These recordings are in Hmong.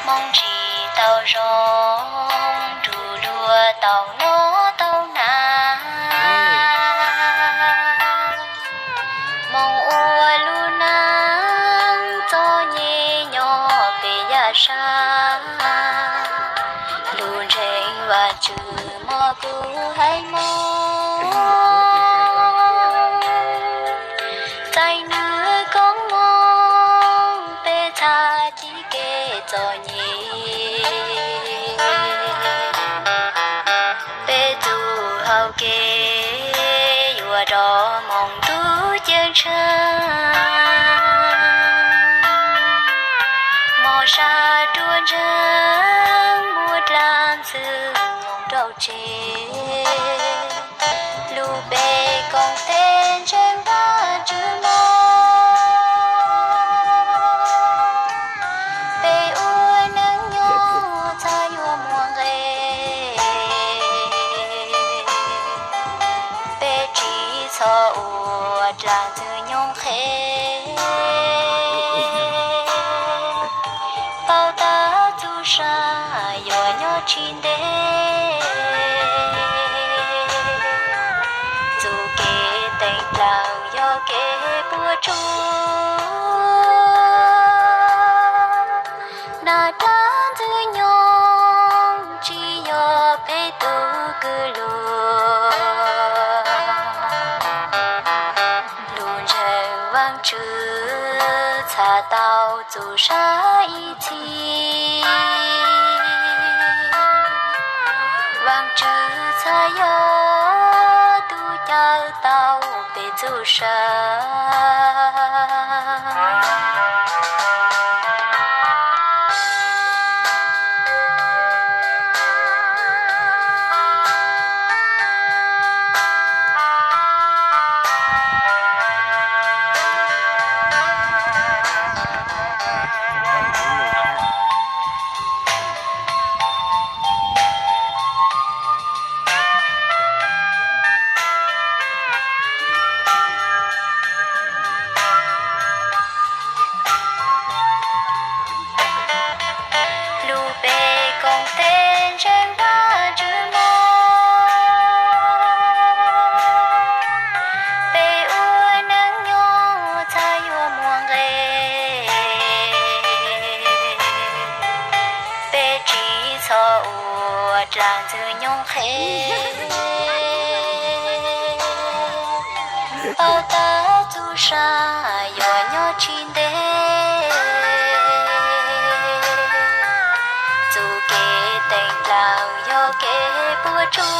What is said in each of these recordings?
Hmoov tsis tau zoo, nrug luag tau noj tau hnav. Hmoov ua lub neej txom nyem nyob pem yaj sab. Lug ntseeg Vaajtswv mog kuv haiv Moob. Txais nws koob moov peb txhaj ci kev txom nyem. Peb txuj hau kev yuav rov moog tub ceeb tsheej. Moog sab ruaj ntseeg muaj dlaab ntxwg moog rau tseg. Lug peb koom tes ntseeg Vaajtswv mog. Peb ua neej nyob txhaj yuav muaj nqe. Peb tsis txhob ua dlaab ntxwg nyoog qhev. Paub tas txuj sa yuav nyob tsis ntev. Txuj kev teem dlaag yog kev puas tsuaj. Naj dlaab ntxwg nyoog tsis yog peb tug kws lug. Lug ntseeg Vaajtswv txhaj tau txuj sa ib txhis. Vaajtswv txhaj yog tug cawm tau peb txuj sa. Lug peb koom tes ntseeg Vaajtswv mog. Peb ua neej nyob txhaj yuav muaj nqe. Peb tsis txhob ua dlaab ntxwg nyoog qhev. Paub tas txuj sa yuav nyob tsis ntev. Txuj kev teem dlaag yog kev puas tsuaj.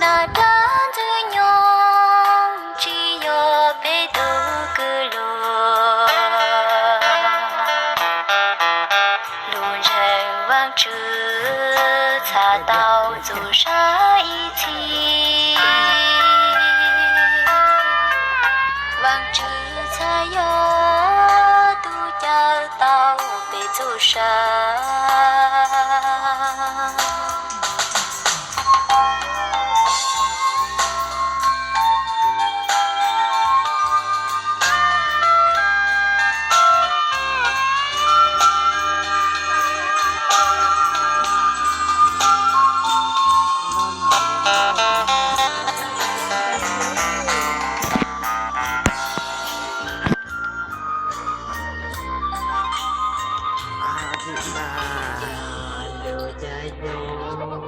Naj dlaab ntxwg nyoog tsis yog peb tug kws lug. Lug ntseeg Vaajtswv txhaj tau txuj sa ib txhis. Vaajtswv txhaj yog tug cawm tau peb txuj sa.